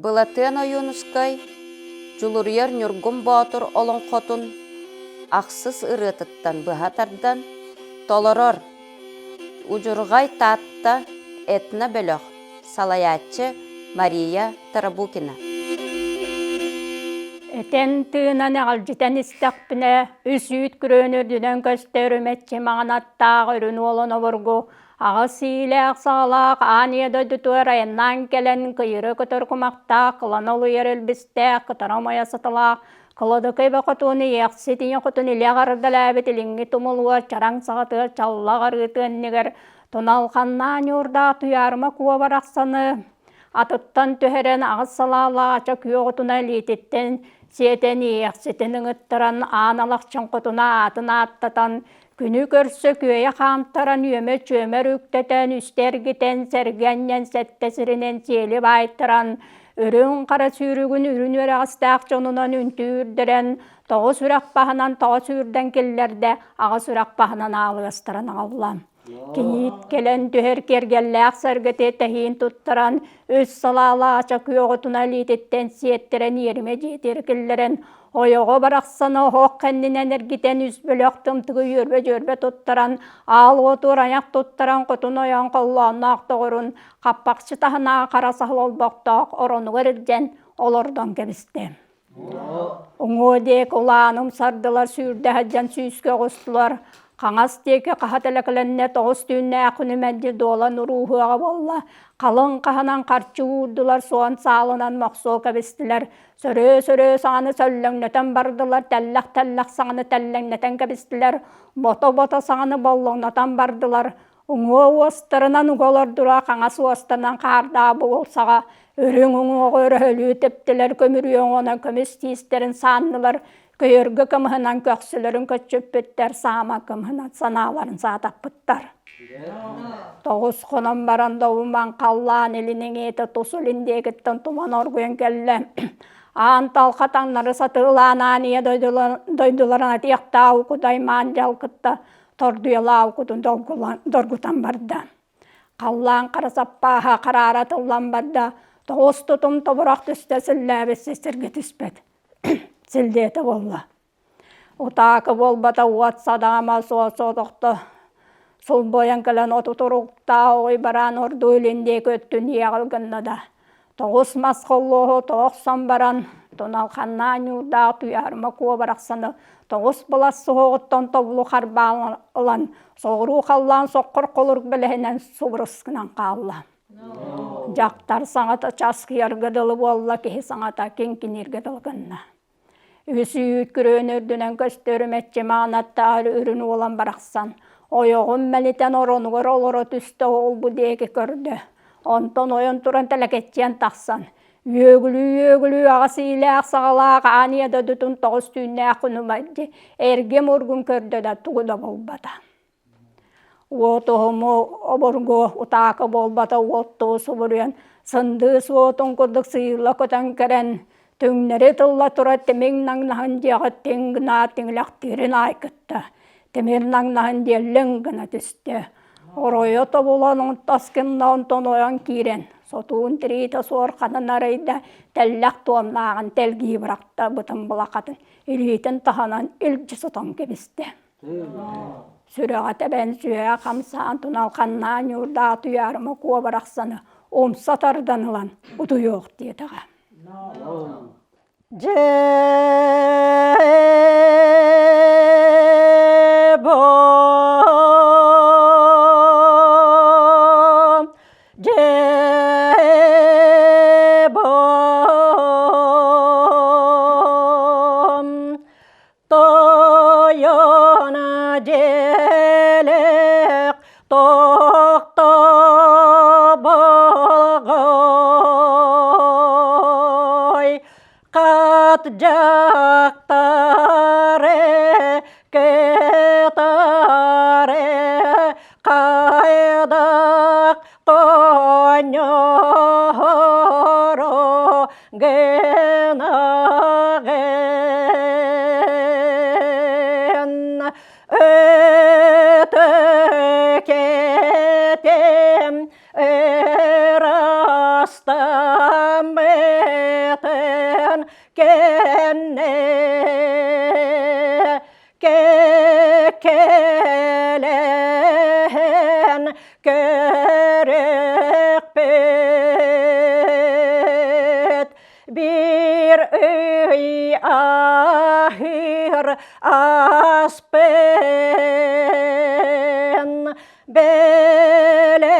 Былатыан Ойуунускай Дьулуруйар Ньургун Боотур олоҥхотун ахсыс ырыатыттан быһа тардан толорор Удьурҕай Таатта этно-бөлөх салайааччы Мария Тарабукина. Этэн-тыынан эҕэлдьитэн истэхпинэ, үс үүт күрүөнү үрдүнэн көстөр үмэччи маҥан аттаах үрүн уолан обургу Аҕыс иилээх-саҕалаах аан ийэ дойдутугар айаннаан кэлэн, кыйыры көтөр кумахтаах, кылана улуйар илбистээх, кытара умайа саталаах, Кылыдыкый Бохотуун Ийэхсит ийэ хотун илэ аҕардалаабыт илиҥҥи тумулугар чараҥ саҕатыгар чаллах арыыты анныгар туналханнаан ньуурдаах Туйаарыма Куо барахсаны атыттан түһэрэн аҕыс салаалаах ача күөх отуна илиититтэн сиэтэн Ийэхситин ыҥыттаран аан алахчын хотуна аатын ааттатан Күнү көрсө күөйэ хаамтаран үөмэ-чүөмэр үктэтэн, үстэ эргитэн, сэргэ анньан, сэттэ сиринэн сиэли баайтаран, үрүҥ хара сүүрүгүн үрүн үөрэҕэстээх дьонунан үнтү үрдэрэн, тоҕус үрэх баһынан тоҕо сүүрдэн киллэрдэ, аҕыс үрэх баһынан аалыгастаран аҕалла. Кийиит кэлэн түһэр киэргэллээх сэргэти тэһиин туттаран, үс салаалаах ача күөҕүтүнэ илиититтэн сиэттэрэн иэримэ дьиэтигэр киллэрэн, Ойоҕо барахсан оһох кэннинэн эргитэн үс бөлөх тымтыгы үөрбэ-дьүөрбэ туттаран, аал уотур айах туттаран хотун ойоон холлоонноох доҕорун хаппахчы таһынааҕы хара саһыл олбохтоох оронугар илдьэн олордон кэбистэ. Уҥуо диэки улааным сардылар сүүрдэ сылдьан сүүскэ оҕустулар, хаҥас диэки хаһа тэлэкэлэннэ тоҕус түүннээх күнү мэлдьи дуолан урууһуоҕа буолла, халыҥ хаһынан харчы уурдулар, суон саалынан мохсуо кэбистилэр, Сөрөө-сөрөө саҥаны сөллөҥнөтөн бардылар, тэллэх-тэллэх саҥаны тэллэҥнэтэн кэбистилэр, бото-бото саҥаны боллоҥнотон бардылар, уҥуо уостарынан уга олордура, хаҥас уостанан хаардаах бугул саҕа үрүҥ уҥуоҕу өрөһөлүү тэптилэр, көмүрүө оҥонон көмүс тиистэрин сааннылар, көйөргө кымыһынан көхсүлэрин көччүппүттэр, саама кымыһынан санааларын саатаппыттар. Тоҕус хонон баран Добуман халлаан илин эҥиэтэ тус илин диэкиттэн туман оргуйан кэллэ. Аан талха таҥнары сатыылаан аан ийэ дойдуларын атыахтаа укутай маан дьалкытта тордуйалаа укутун доргутан барда. Халлаан хара саппааһа хараара тыллан барда. Тоҕус тутум тобурах түстэ силлээбит сиргэ түспэт. Силлиэтэ буолла. Утаакы буолбата уот садаама суос сотохто сулбуйан кэлэн отутуруктаах оҕуй бараан ордуу илин диэки өттүн иэҕил гынна да тоҕус мас холлуоһу тоохсон баран туналханнаа ньуурдаах туйаарыма куо барахсаны тоҕус былас суһуоҕуттан тобулу харбаан ылан соҕуруу халлаан соххор холорук бэлэһинэн субурус гынан хаалла. Дьахтар саҥата часкыйарга дылы буолла, киһи саҥата киҥкинииргэ дылы гынна. Үс үүт күрүөнү үрдүнэн көстөр мэччи маанаттаах үрүн уолан барахсан, ойоҕун мэлитэн оронугар олоро түстэ ол-бу диэки көрдө. Онтон ойон туран тэлэкэччийэн тахсан, үөгүлүү-үөгүлүү аҕыс иилээх-саҕалаах аан ийэ дойдутун тоҕус түүннээх күнү мэлдьи эргим-ургум көрдө да тугу да булбата. Уот уһуму обургу утаакы буолбата уоттуу субуруйан сындыыс уотун курдук сыыйылла көтөн кэлэн түҥнэри тылла турар тимиҥ наҥнаһын диэҕи тиҥ гына тиҥилэхтиирин аайкытта тимир наҥнаһын диэллиҥ гына түстэ оройо тобулан тас гынна онтон ойон киирэн сотуун тириитэ суорҕанын арыйда тэллэх туомнааҕын тэлгии бырахта бытын былахатын илиитин таһынан илдьи сотон кэбистэ Сүрэҕэ тэбэн, сүһэ хамсаан, туналханнаан ньуурдаах туйаарыма куо барахсаны умса тардан ылан утуйуох диэтэҕэ. Дьэ Тойона дьиэлээх тохтоболҕой хат дьахтары кытары хайдах хонньоһоро гынаҕын өтөкетем ырастаммыт. кэннэ кэккэлэһэн көрүөхпүт биир ый аһыыр аспын бэлэмни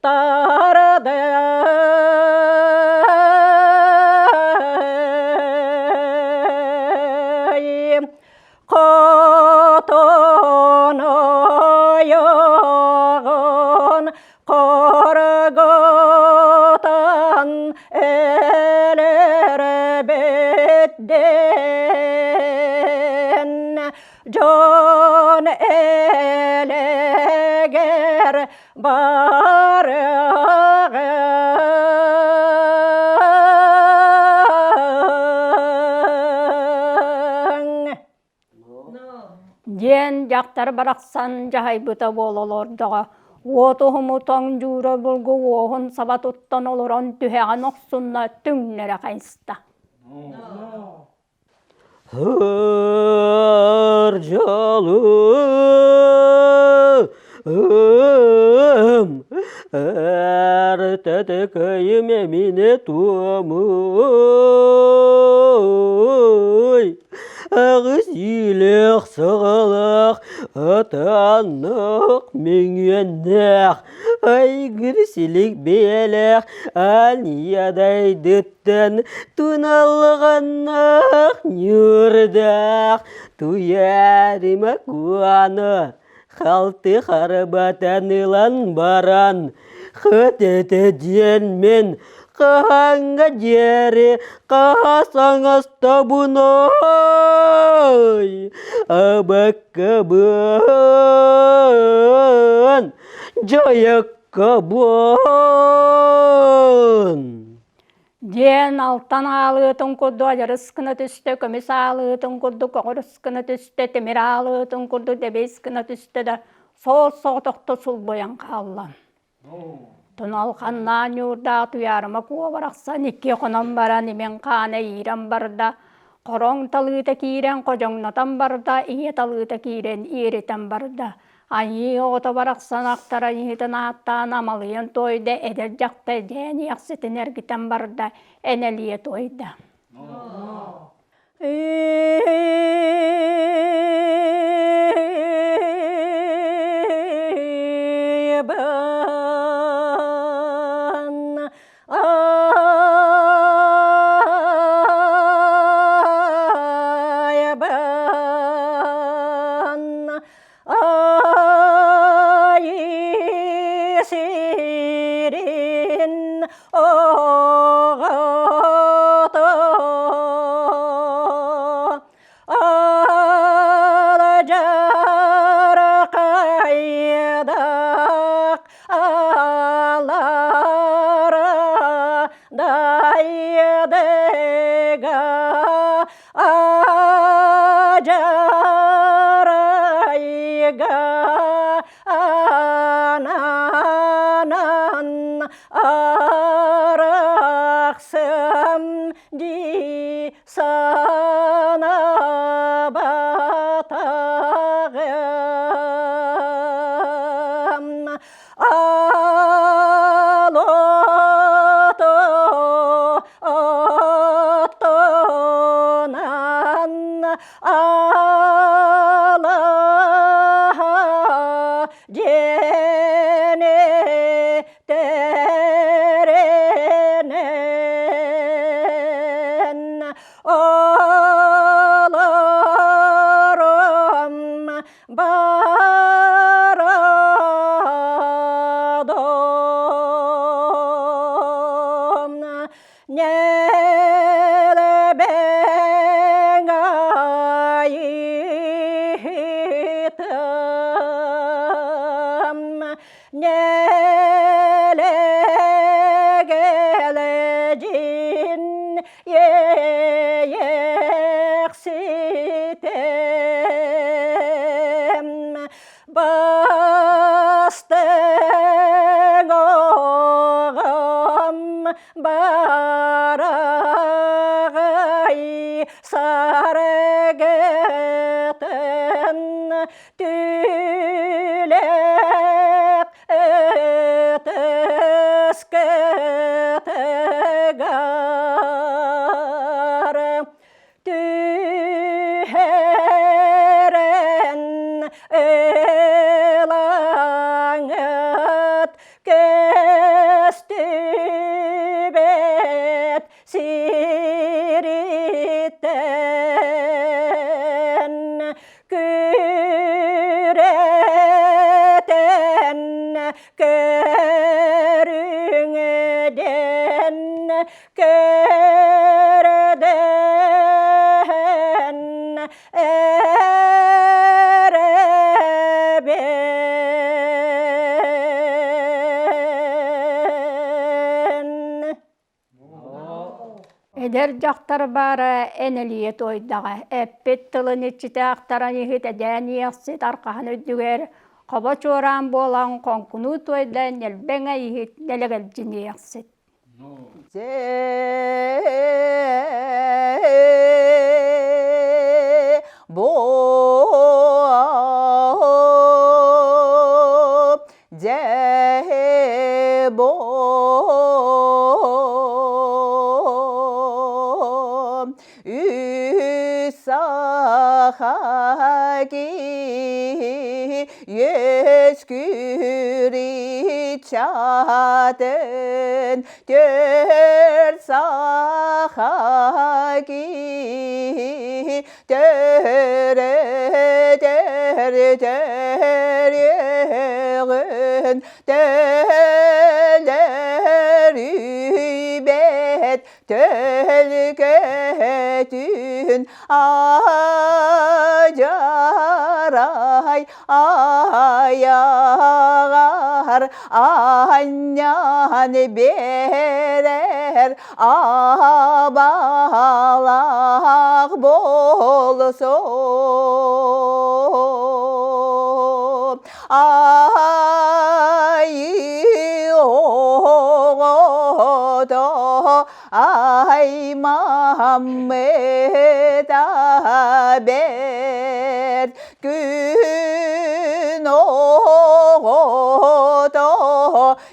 тардый хотон ойоҕун хоргутан өлөрбүт диэн дьон элэгэр барыаҕыҥ Диэн дьахтар барахсан дьаһайбыта буола олордоҕо. Уот уһуму тоҥ дьуура булгу уоһун саба туттан олорон түһэҕин охсунна түҥнэрэ хайыста. Ырдьалым эртэтикэйим эмине туомуй аҕыс иилээх саҕалаах атааннаах миҥиэннээх айгыр силик бэйэлээх ааньыйадайдыт Туналҕаннаах ньуурдаах туйаарыма куаны халты харбатан ылан баран хыт этэ диэн мин хаһааҥҥа диэри хаһа саҥастобуной абаккабын дьайыккабын. Диэн алтан аалыытын курдук адьарыс гына түстэ, көмүс аалыытын курдук көҕүрүс гына түстэ, тимир аалыытын курдук дэбиис гына түстэ да, суос-соҕотохто сулбуйан хаалла. Туналханнаан ньуурдаах Туйаарыма куо барахсан икки хонон баран имин хаана иирэн барда, хороҥ талыыта киирэн ходьоҥнотон барда, ийэ талыыта киирэн иэритэн барда. Айыы оҕото барахсан ахтара иһитин ааттаан амалыйан туойда, эдэр дьахтар дьээн иэхситин эргитэн барда, энэлийэ туойда. Айбан Айыы сирин оҕото Алдьархайдаах алара дайдыга Адьарайга ананан арахсым дии санаабатаҕым. Алото Оттонан алаһа дьиэни тэринэн олором барадом нэлэбэҥ айыытым нэлэгэлэдьин иэйэхситем бастыҥ оҕом барахсан. Саараҕай саргытын түлэх ытыс кытыгар түһэрэн ылаҥыт көстүбэт сириттэн күрэтэн көрүҥдэн көрдөһөн эрэбин. Эдэр дьахтар баара энэлийэ туойдаҕа, эппит тылын иччитэ ахтаран иһит эдээн иэхсит архаһын үрдүгэр хобо чуораан буолан хоҥкунуу туойда ньэлбэҥэ иһит нэлэгэлдьин иэхсит. Үскүричатын төр саха киһи төрө төрө төрүөҕүн төлөрүйбэт төлкөтүн адьарай айаҕар анньан биэрэр абалаах буолсу Айыы оҕото аймаммыта бэрт күн оҕото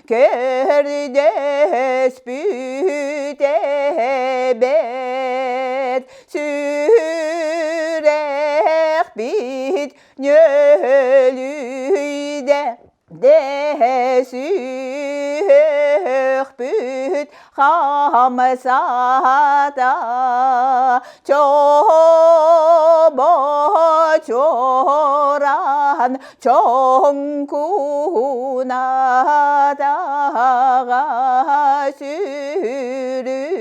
көрдөспүтэ бэрт сүрэхпит ньөлүйдэ дэһэсүөхпүт хамсаата чобо чуораан чоҥкунаатаҕа сүрүн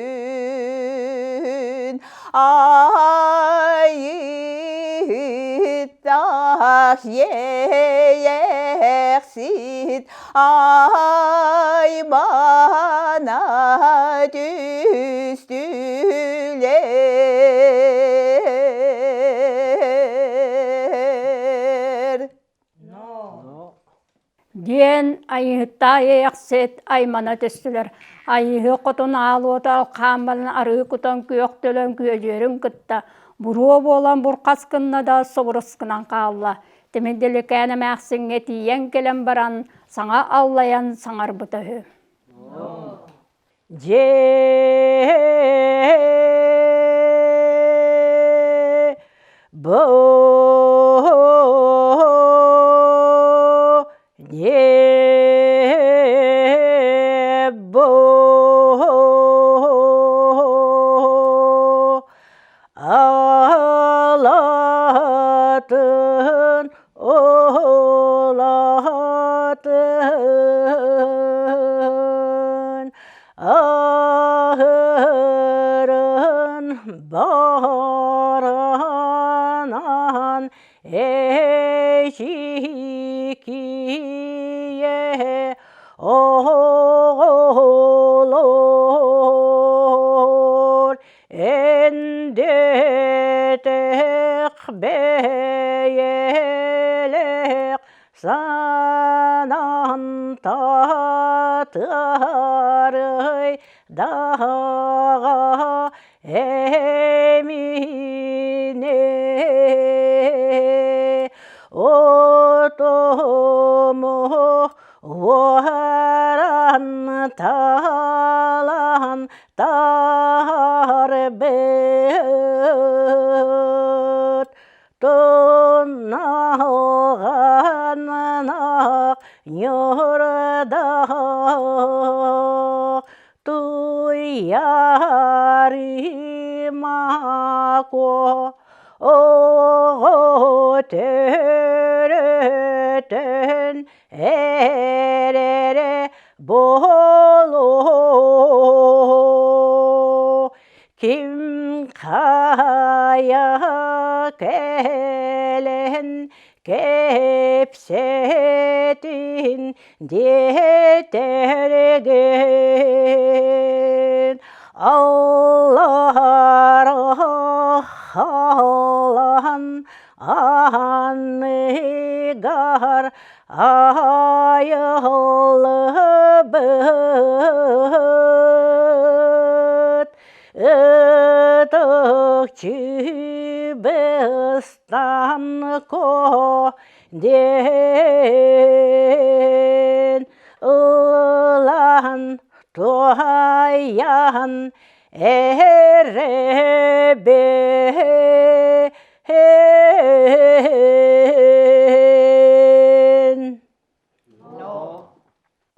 Айыттах иэйэхсит аймана түстүлэр. Диэн Айыыһыттаах Иэйэхсит аймана түстүлэр. Айыыһы хотун аал уота алхаан баран арыы кутан күөх төлөн күөдьүөрүн кытта буруо буолан бурхас гынна да субурус гынан хаалла. Тимир Дэликээн эмээхсиҥҥэ тиийэн кэлэн баран саҥа аллайан саҥарбыта үһү. Дьээ бу не бу алатын олатын аһырын баранан эчикие оҕолор Эндетэх бэйэлээх санан татыарый даҕа эмине отому уоран талан тарбыт Тунаҕанах ньурдаах туйаарыма оҕо төрөтөн эрэрэ буолуо Ким хайа кэлэн кэпсэтин диэтэргин Аллар халан аныгар айыллыбыт Ытык чыбыстан диэн ылан туһайан эрэбин.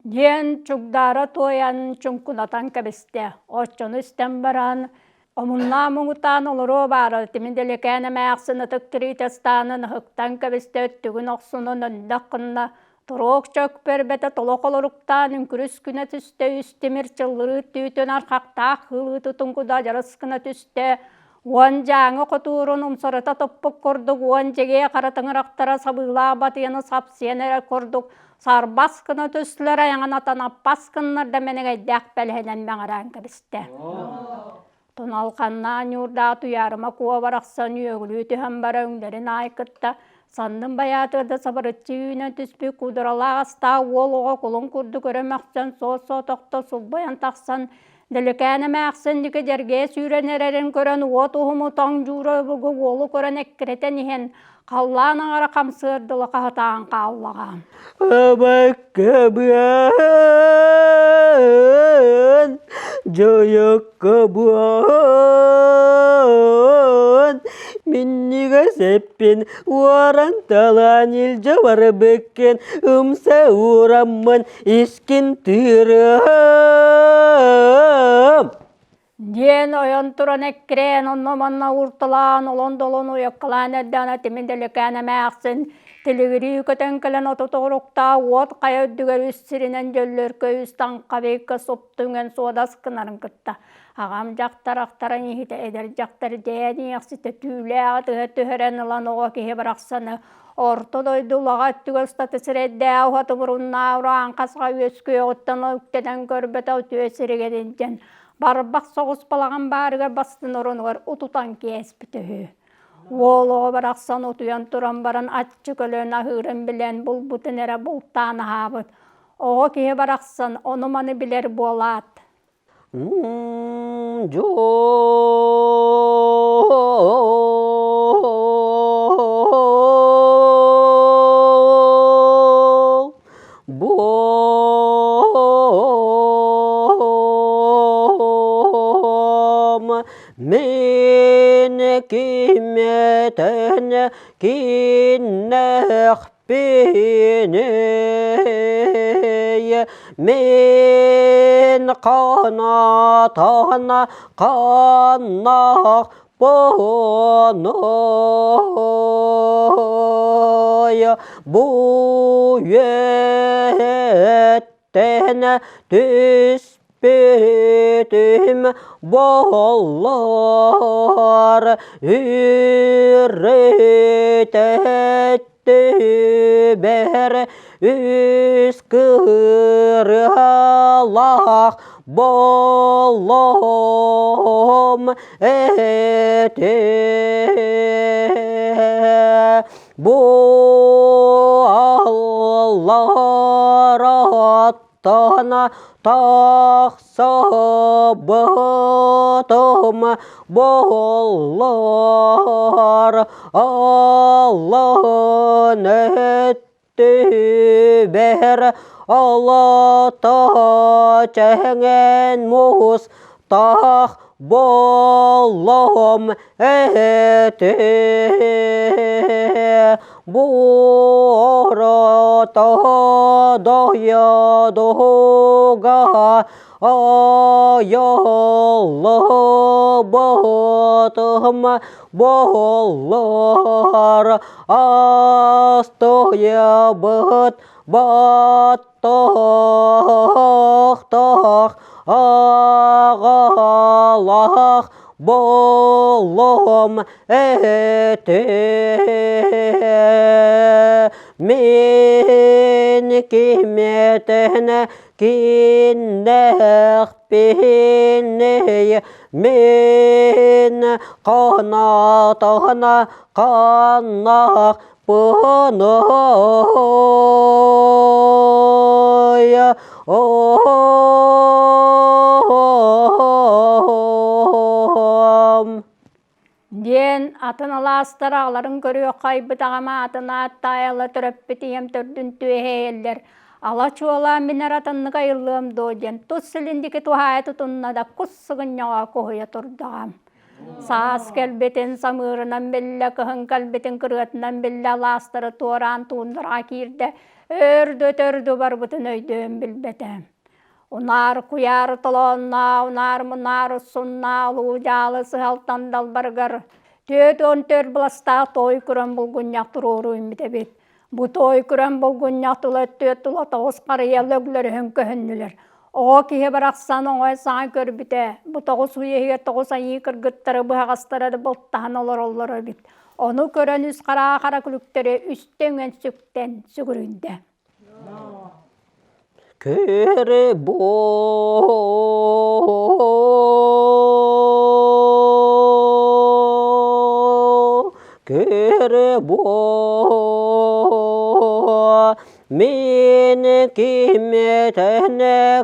Диэн чугдаара туойан чуҥкунатан кэбистэ. Оччону истэн баран, омуннаа муҥутаан олоруо баара, тимин дэлэкээн эмээхсин ытык тириитэ ыстаанын ыһыктан кэбистэ, өттүгүн охсунан өннөх гынна, туруок чөкпөрбөтө толох олоруктаан үҥкүрүс күнэ түстэ, үс тимир чыллырыы түүтүн архахтаах кыылыы тутуҥкуда дьарыс гына түстэ, Уон дьааҥы хотуурун умсарыта туппут курдук уон дьэгиэ хара тыҥырахтара сабыылаах батыйаны сапсыйан эрэр курдук сарбас гына түстүлэр айаҥын атанаппас гыннар да мэнэгэйдээх бэлэһинэн мэҥирээн кэбистэ. Туналханнаа ньуурдаах Туйаарыма куо барахсан үөгүлүү түһэн бара өҥнөрүн аай кытта саннын байаатыгар сабарыччы үүнэн түспүт куудуралаах астаах уол оҕо кулун курдук өрө мөхсөн суос-соотохто сулбайан тахсан Дэлэкээн эмээхсин диэки дьэргэйэ сүүрэн эрэрин көрөн уот уһуму тоҥ дьуура обургу уолу көрөн эккирэтэн иһэн халлаан аҥара хамсыар дылы хаһытаан хааллаҕа. Абаккабыан, дьойоккобуон, минньигэс эппин уоран талаан илдьэ барбыккын ымса уураммын искин тыырыам Диэн ойон туран эккирээн онно-манна уурталаан олон-долон уйаккалаан эрдэҕинэ тимин дэлэкээн эмээхсин тилигирии көтөн кэлэн оту тоҕуруктаах уот хайа үрдүгэр үс сиринэн дьөллөркө үс таҥхабыйка супту үҥэн суодас гынарын кытта аҕам дьахтар ахтаран иһитэ эдэр дьахтар дьээн иэхситэ түүлээҕи тыһа түһэрэн ылан оҕо киһи барахсаны Орто дойду улаҕа өттүгэр устата сирэйдээх уһаты муруннаах ураан хасҕа үөскүөҕүттэн үктэнэн көрбөтө үтүө сиригэр илдьэн барбах соҕус балаҕан баарыгар бастын оронугар утутан кээспит үһү. Уол оҕо барахсан утуйан туран баран аччык өлөн аһыырын билэн булбутун эрэ бултаан аһаабыт. Оҕо киһи барахсан ону-маны билэр буолаат Дьол буом мин кимэтэн киннэхпиний Мин канатан каннах поной бу үөттэн түспүтүм буоллар үрүтэт Түбэр үс кырыалаах боллом этэ. Бу аллар аттан тахсыбытым буоллар аллан өттүбэр алата чэҥэн муус таах буоллум этэ Буората дойдуга айыллыбытым буоллар астыйабыт баттахтаах аҕалаах буоллум этэ. Мин кимэтэн киннэхпиний, мин канатана каннах пыной. Диэн атын алаастар аҕаларын көрүөххэ айбыт аҕам аатын ааттаайалла төрөппүт ийэм төрдүн түөһэйэллэр. Ала чуолаан мин эрэ атыннык айыллыам дуо диэн тус силин диэки туһаайа тутунна да кус сыгынньаҕа куһуйа турдаҕа. Саас кэлбитин самыырынан биллэ, кыһын кэлбитин кырыатынан биллэ алаастары туораан туундараҕа киирдэ, өр да өтөр да барбытын өйдөөн билбэтэ. Унаар куйаар толоонноо, унаар мунаар суннаа улуу дьаалы сыһалтан далбарыгар 44 быластаах туой көрөн булгунньах туруору үүммүт эбит. Бу туой көрөн булгунньах тула түөрт тула тоҕус харыйа лөглөрүһүн көһүннүлэр. Оҕо киһи барахсан оҥой саҥа көрбүтэ, бу тоҕус үйэ иһигэр тоҕус айыы кыргыттары быһаҕастара да бултаһан олороллор эбит. Ону көрөн үс хараа хара күлүктэри үстэ үҥэн сүктэн сүгүрүйдэ. Көрө бу көрө бу мин кимэтэн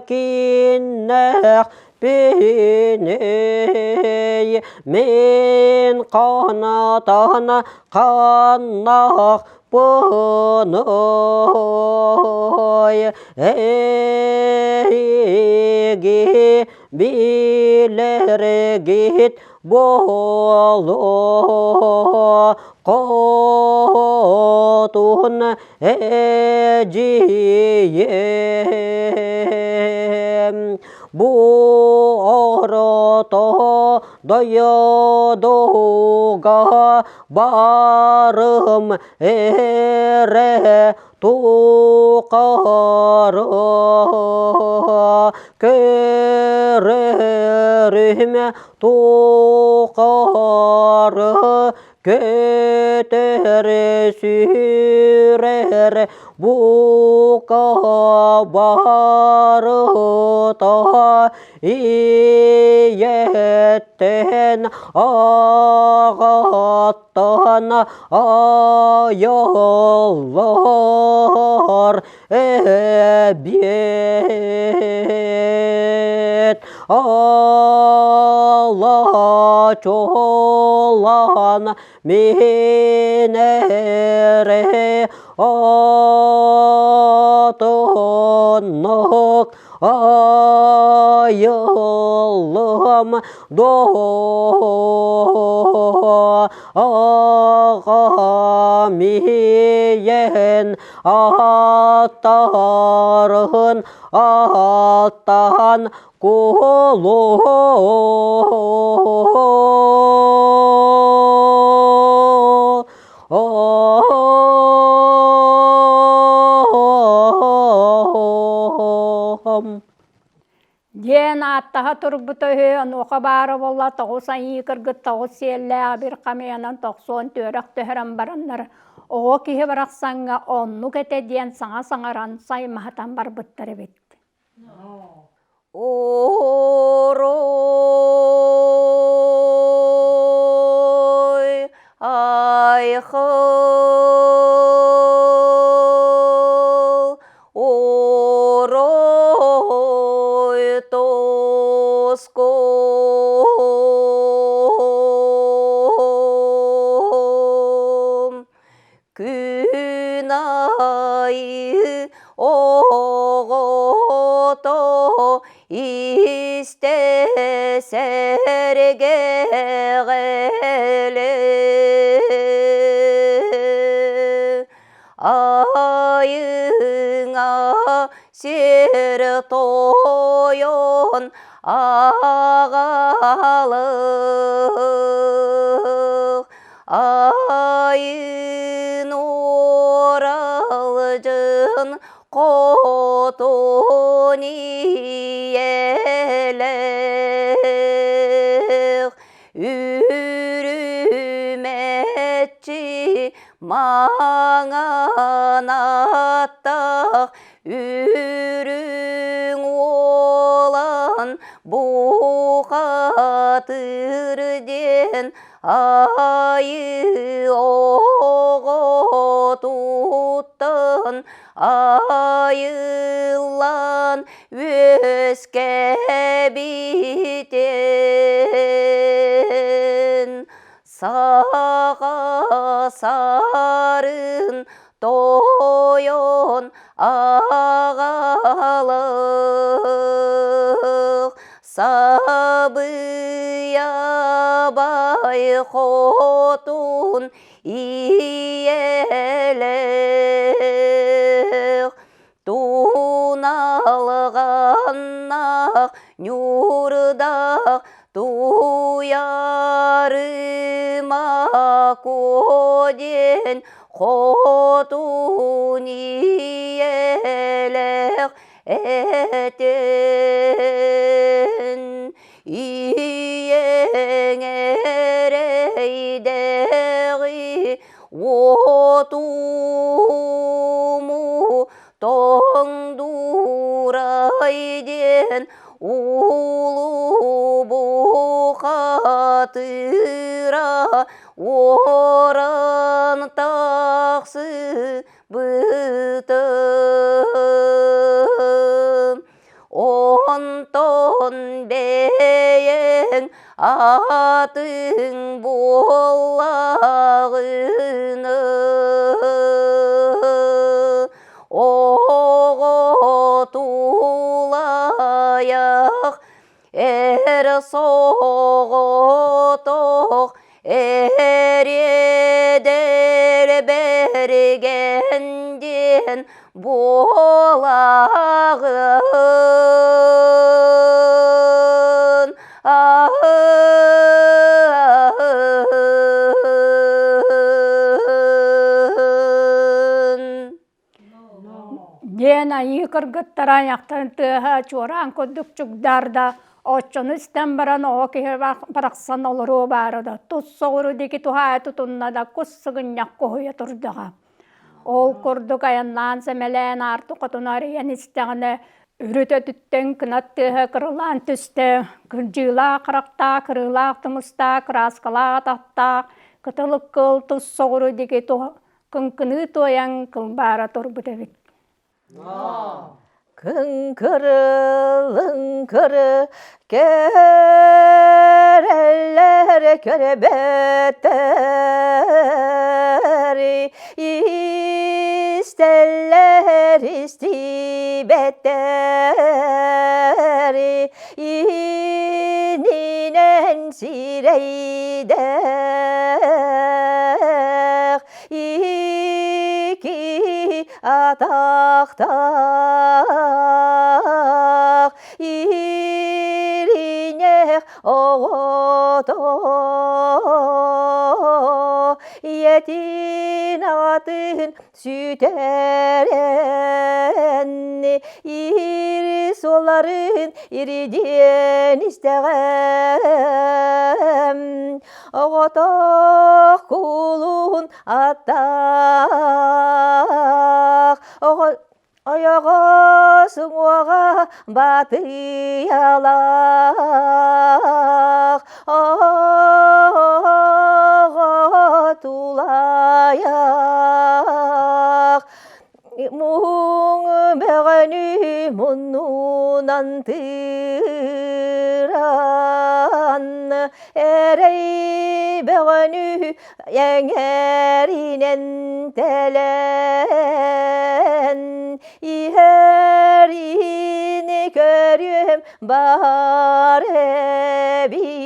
киннэх пиний мин канатан каннах Пыной эһиги билэргит буолуо хотун эдьиийим бу орото дойдуга барым эрэ тухары көрөрүм тухары көтөр сүүрэр бука барыта ийэттэн аҕаттан айыллар эбиэт ала чолан мин эрэ атыннык айыллым доо аҕам ийэн аттарын аттаан кулу Диэн ааттаһа турбута үһү, онуоха баара буолла тоҕус айыы кыргыт тоҕус сиэллээх бир хамыйанан тохсуон түөрэх түһэрэн бараннар, оҕо киһи барахсаҥҥа оннук этэ диэн саҥа саҥаран саймаһытан барбыттар эбит. Уруй айхал уруй. Күн айы оҕото истэ сэргэҕэлэ Айыҥа сир тойон аҕалых Айын Уралдьын хотун ийэлээх Үрүмэччи маҥан аттаах Үрүҥ уолан бухатыр диэн Айыы оҕотуттан айыллан үөскэбитин Саха сарын тойон аҕалых Сабыйа бай хотун ийэлээх Туналҕаннах ньуурдаах туйарыма куо диэн хотун ийэлээх этин ийэҥ эрэйдээҕи уотуму тоҥдуурай диэн улуу бухатыыра уоран тахсыбытым. Онтон бэйэҥ атыҥ буоллаҕына оҕо тулайах эр соҕотох эриэдэр бэргэн диэн буолаҕын. Диэн айыы кыргыттара айахтарын тыаһа чуораан курдук чугдаарда, оччону истэн баран оҕо киһи барахсан олоруо баара да, тус соҕуруу диэки туһаайа тутунна да кус сыгынньах куһуйа турдаҕа. Ол курдук айаннаан сэмэлээн аарты хотуну арыйан истэҕинэ, үрүт өтүттэн кынат тыаһа кырылаан түстэ, кырдьыылаах харахтаах, кырыылаах тумустаах, кырааскалаах атахтаах, кытылык кыл тус соҕуруу диэки кыҥкыныы туойан кылбаара турбут эбит. Кыҥкыры, лыҥкыры, кэрэллэр көрбөттөр, истэллэр истибэттэр, ининэн сирэйдээх ики атахтаах ириҥэх оҕото ийэтин аҕатын сүтэрэн ир суолларын иридиэн истэҕэм оҕотох кулун аттаах оҕо ойоҕос уҥуоҕа батыйалаах оҕо тулайах муҥ бөҕөнү муннунан тыырар. Эрэй бөҕөнү эҥэринэн тэлэн иһэрин көрүөм бар эбит.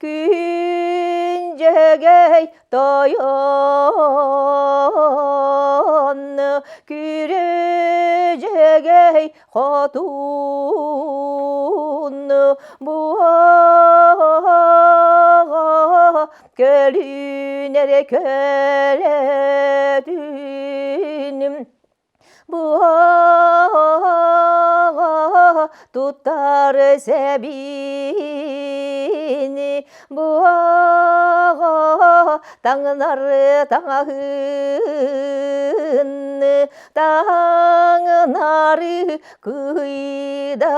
Күн дьөгөй тойон күрү-дьөгөй хотун буоҕа көлүнэр көлөтүн буоҕа туттар сэбини буоҕа таҥнар таҥаһын таҥнары кыйдан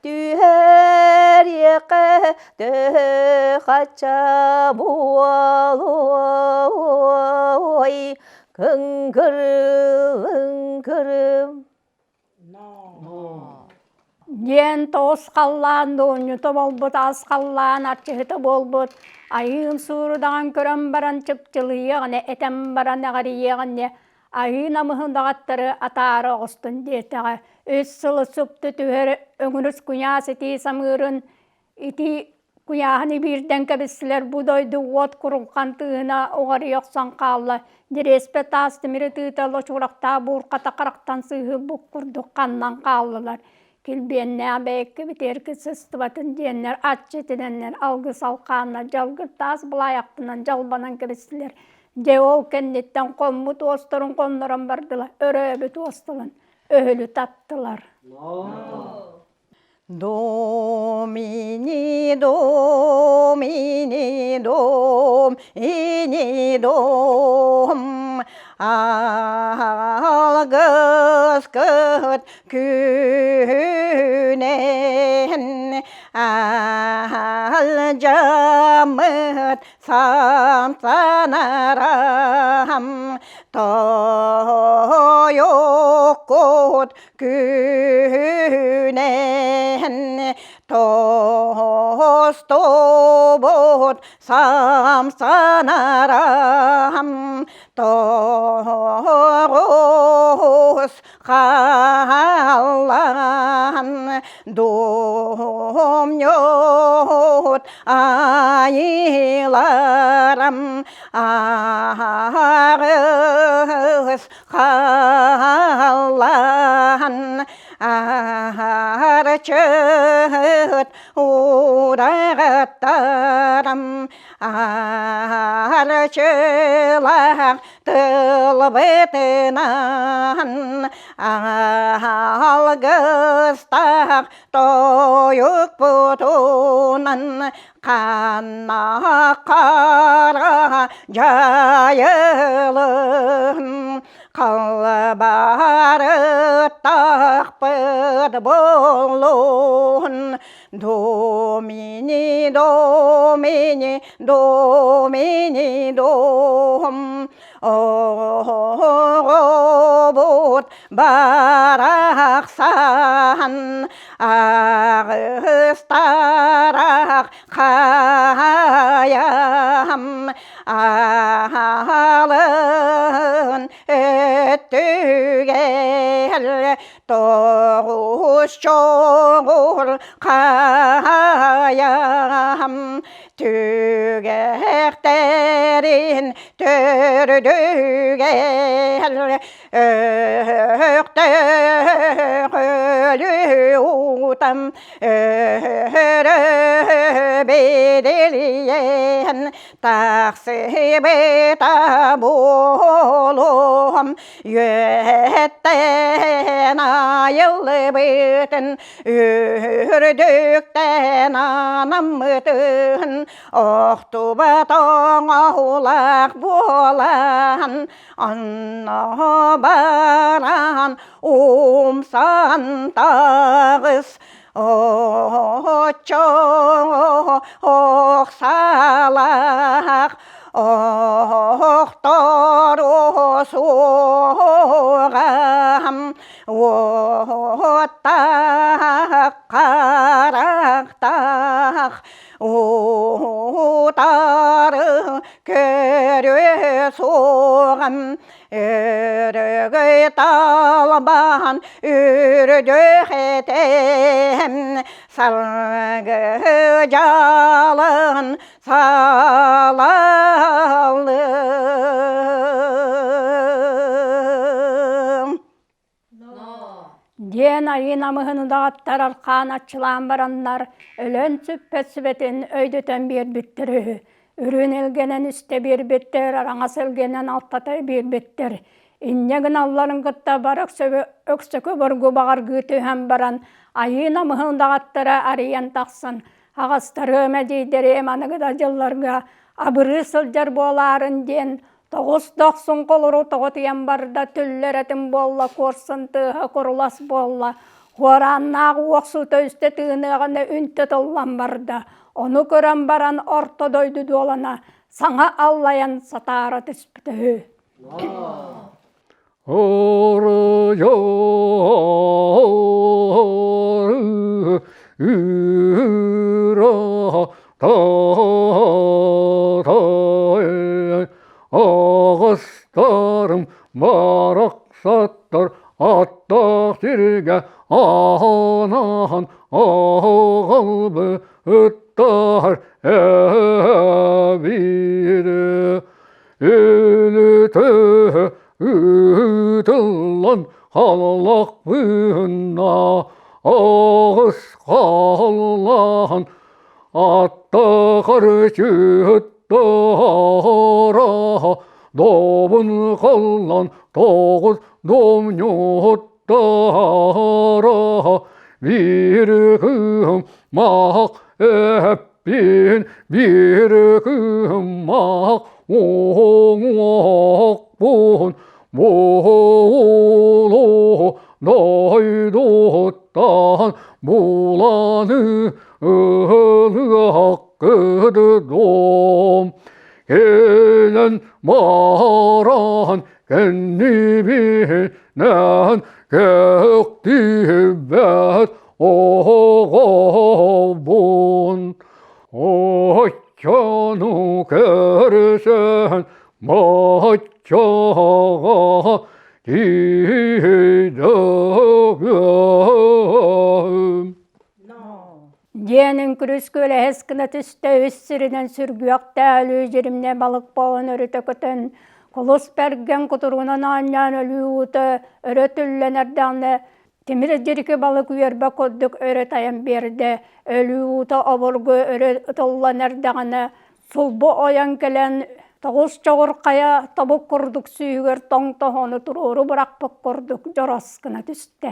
түһэриэххэ төһө-хачча буолуой кыҥкыры-лыҥкыры Диэн тоҕус халлаан дуонньута буолбут, ас халлаан арчыһыта буолбут, айыым суурудаҕын көрөн баран чыпчылыйыаҕына, этэн баран эҕэрийиэҕинэ, айыы намыһын даҕаттары атаара оҕустун диэтэҕэ. Үс сылы супту түһэр өҥүрүс куйаас итии самыырын ити куйааһыны биирдэн кэбистилэр, бу дойду уот курулхан тыына уҕарыйа охсон хаалла, Дириэспэ таас тимири тыыта лочурахтаах буурхата харахтан сыыһырбыт курдук ханнан хааллылар. Килбиэннээх бэйэккэ битиэрки сыстыбатын диэннэр аччы итинэннэр алгыс алхааннар дьалгыр таас былаайахтынан дьалбанан кэбистилэр. Дьэ ол кэнниттэн хоммут уосторун хоннорон бардылар, өрөөбүт уосталан өһүлү таттылар. Домини, домини, дом, ини дом, алгыскыт күнэн алдьаммыт самсанарам тойуккут күнэн тостубут самсанарам тоҕус халлаан думньут айыыларам аҕыс халлаан арчыт ураҕаттарам арчылаах тылбытынан алгыстаах тойукпутунан ханна хара дьайылын Халбарыттахпыт буоллун, Домини, домини, домини, дом, Оҕобут барахсан, аҕыстарах хайам, аалын өттүгэр тоҕус чоҕур хайам түгэхтэрин төрдүгэр өктөөх өлүү уутам өрө бэдэлийэн тахсыбыта буолуом үөһэттэн айыллыбытын үрдүктэн анаммытын охтубат оҥоһулаах буолан онно баран умсан таҕыс Оччоҕо охсалаах охтору суоҕам уоттаах. Уоттаах харахтаах утары көрүө суоҕам өрөгөй талбан үрдүк этим саргы дьалын салаллым. Диэн айыы намыһын удаҕаттар архаан аччылаан бараннар, өлөн сүппэт сүбэтин өйдөтөн биэрбиттэр үһү. Үрүн илгэнэн үстэ биэрбиттэр, араҥас илгэнэн алтата биэрбиттэр. Инньэ гыналларын кытта бары өксөкү обургу баҕаргыы түһэн баран, айыы намыһын удаҕаттара арыйан тахсан, аҕастарыам эдьиийдэриэм аныгы да дьылларга абырыы сылдьар буолаарын диэн Тоҕус дохсун холору тоҕо тиийэн барда, түллэр этим буолла, куорсун тыаһа курулас буолла, Хуорааннаах уохсута үстэ тыыныаҕына үнтү тыллан барда. Ону көрөн баран орто дойду дуолана саҥа аллайан сатаара түспүтэ үһү. Аҕыстарым барахсаттар аттаах сиргэ ааһан аҕалбыттар эбиир Өлүтэ ыытыллан халлахпына аҕыс хааллаан аттахар чыыттара добун халлан тоҕус домньуттара биир кыһым маах эппин биир кыһым маах уҥуохпун буолуо дойдуттан буланы ылыахкыдом кэлэн баран кэннибинэн кэхтибэт оҕобун Оччону көрсөн боччоҕо тиийдэгим. Диэн үҥкүрүс күөлэһэс гына түстэ үс сиринэн сүргүөхтээ өлүү дьиримнэ балык буолан өрүтэ көтөн, кулус бэргэн кутуругунан оонньоон өлүү уута өрө түллэн эрдэҕинэ Тимир дьирики балык үөрбэ курдук өрө тайан биэрдэ, өлүү уута обургу өрө ытыллан эрдэҕинэ, сулбу ойон кэлэн, тоҕус чоҕур хайа тобук курдук сүүһүгэр тоҥ тоһоҕону туруору бырахпыт курдук дьорос гына түстэ.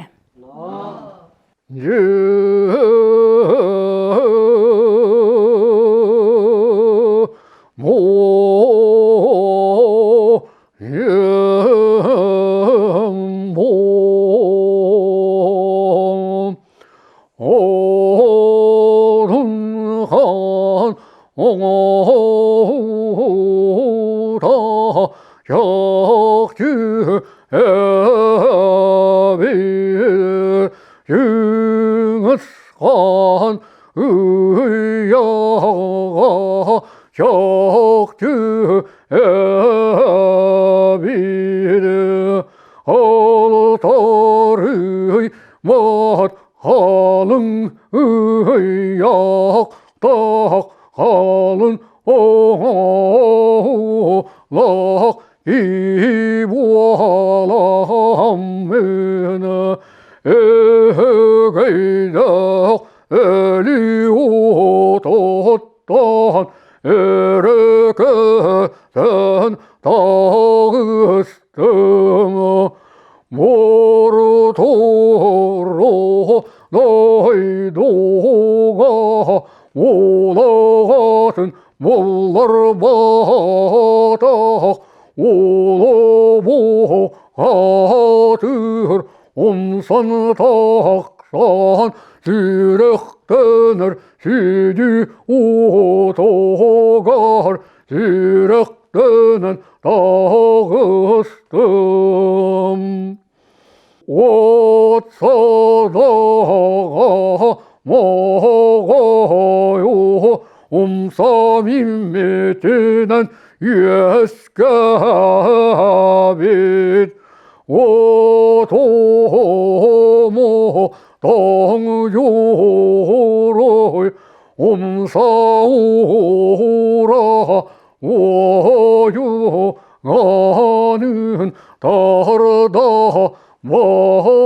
Чыңгыз ыйаҕа чахчы эбир алтарый мат халыҥ ыйаахтаах халын оҥоһуулаах и буоламмын эһэгэйдээх өлүү ототтон өрөкөтөн таҕыстым Морторо дойдуга улаҕатын булларбатах улуу аатыр умсан тахсан сүрэхтэнэр сүдү уотугар сүрэхтэнэн таҕыстым. От садаҕа моҕойу умса миммитинэн үөскээбит отому тоҥ дьууруй умса уура уойуганын тарда бардаҕым.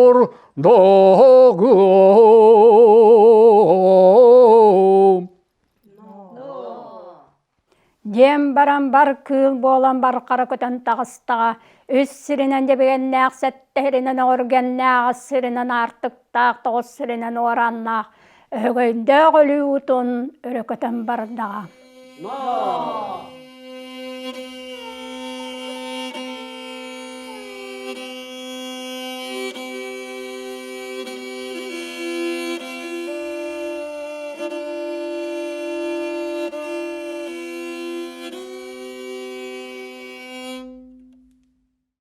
Диэн баран бар кыыл буолан бархара көтөн таҕыстаҕа, үс сиринэн дьэбигэннээх, сэттэ сиринэн өҕүргэннээх, ас сиринэн аартыктаах, тоҕус сиринэн уорааннаах, өһөгөйдөөх өлүү уутун өрө көтөн бардаҕа.